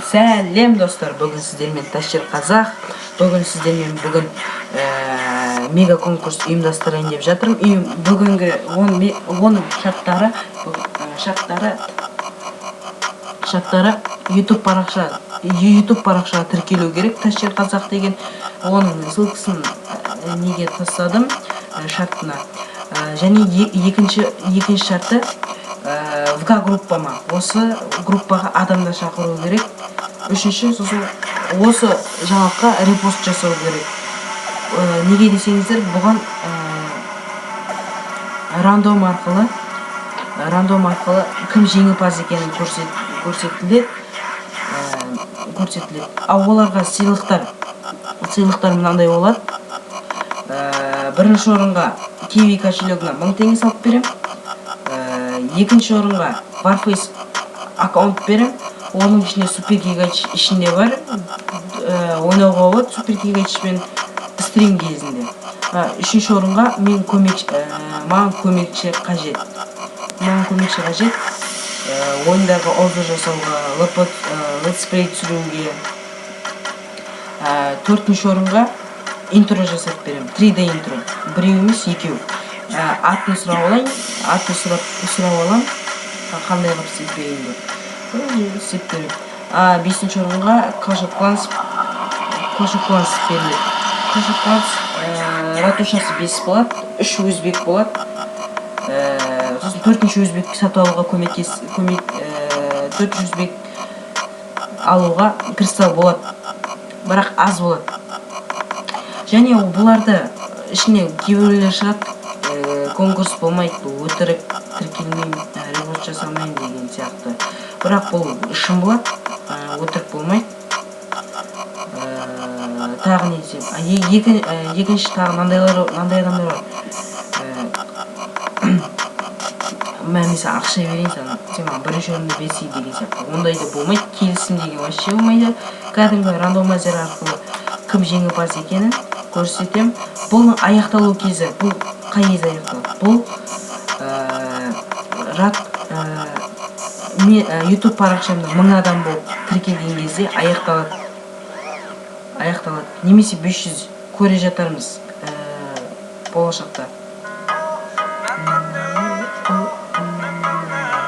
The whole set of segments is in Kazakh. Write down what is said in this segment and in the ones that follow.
Сәлем, достар! Бүгін сіздермен Ташер Қазақ. Бүгін сіздермен бүгін мега конкурс ұйымдастырайын деп жатырмын. Бүгінгі оның шарттары: YouTube парақшаға тіркелу керек, Ташер Қазақ деген. Оның ссылкасын неге тастадым, шартына. Және екінші шарты: ВК группама, осы группаға адамдар шақыру керек. Үшінші, сосын осы жаңалыққа репост жасау керек. Неге десеңіздер, бұған рандом арқылы кім жеңімпаз екенін көрсетіледі. Ал оларға сыйлықтар мынандай болады. Бірінші орынға Киви кошелегіне 1000 теңге салып беремін. Екінші орынға Warface аккаунт беремін, оның ішінде супер гигач ішінде бар, ойнауға болады супер гигачпен стрим кезінде. Үшінші орынға мен көмек маған көмекші қажет, ойындарға обзор жасауға, ЛП, летсплей түсіруге. Төртінші орынға интро жасап беремін, 3D интро, біреу емес, екеу. Атын сұрап алайын, атын сұрап аламын, қандай қылып істеп берейін деп. Істеп беремін. А бесінші орынға Clash of Clans беріледі. Clash of Clans ратушасы бес болады, үш өзбек болады. Сосын төртінші өзбек сатып алуға көмектес көмек төртінші өзбек алуға кристалл болады, бірақ аз болады. Және бұларды ішіне кейбіреулер шығады, конкурс болмайды, бұл өтірік, тіркелмеймін, репост жасамаймын деген сияқты. Бірақ бұл шын болады, өтірік болмайды. Тағы не десем, екінші тағы мынандай адамдар бар: мә, мен саған ақша берейін, саған, сен маған бірінші орынды берсей деген сияқты. Ондай да болмайды, келісім деген вообще болмайды. Кәдімгі рандомайзер арқылы кім жеңімпаз екенін көрсетемін. Бұның аяқталу кезі, бұл қай кезде аяқталады? Бұл рат мен YouTube парақшамда 1000 адам болып тіркелген кезде аяқталады немесе 500, көре жатармыз болашақта.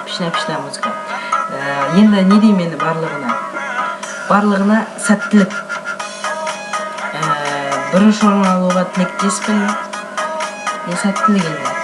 Пішна, пішна музыка. Енді не деймін енді? Барлығына сәттілік. Бірінші орын алуға тілектеспін. Сәттілік енді.